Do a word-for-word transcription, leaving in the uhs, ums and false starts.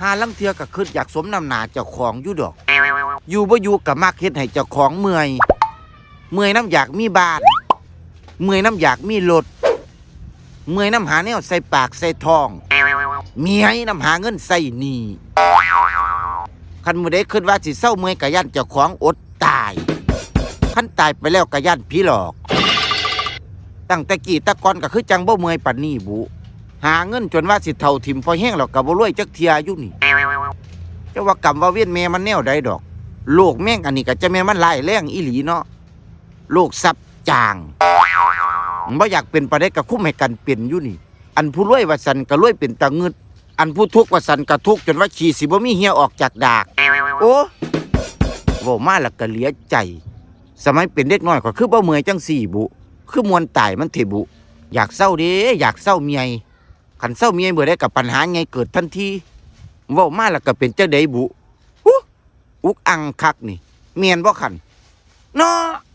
หาลางเทื่อก็คิดอยากสมน้ำหน้าเจ้าของอยู่ดอก อยู่บ่อยู่ก็มักเฮ็ดให้เจ้าของเมื่อย เมื่อยนำอยากมีบ้าน เมื่อยนำอยากมีรถ เมื่อยนำหาแนวใส่ปากใส่ท้อง เมื่อยนำหาเงินใส่หนี้ คันมื้อใดคิดว่าสิเซาเมื่อยก็ย้านเจ้าของอดตาย คันตายไปแล้วก็ย้านผีหลอก ตั้งแต่กี้แต่ก่อนก็คือจั่งบ่เมื่อยปานนี้บุ หาเงินจนว่าสิเฒ่าถิ่มพอแฮงแล้วก็บ่รวยจักเทื่ออยู่นี่ จะว่ากรรมว่าเวรแม่มันแนวใดดอก โรคแมงอันนี้ก็จะแม่นมันร้ายแรงอีหลีเนาะ โรคซับจาง บ่อยากเป็นปานใดก็คุมให้กันเป็นอยู่นี่ อันผู้รวยว่าซั่นก็รวยเป็นตางึด อันผู้ทุกข์ว่าซั่นก็ทุกข์จนว่าขี้สิบ่มีเหี่ยออกจากดาก โอ้ เว้ามาแล้วก็เหลือใจ สมัยเป็นเด็กน้อยก็คือบ่เมื่อยจั่งซี้บุ คือม่วนตายมันเถาะบุ อยากเซาเด้ อยากเซาเมื่อย คันเซาเมื่อยเมื่อใดก็ปัญหาใหญ่เกิดทันที เว้ามาแล้วก็เป็นจั่งใดบุ หุ อุกอังคักนี่ แม่นบ่คัน เนาะ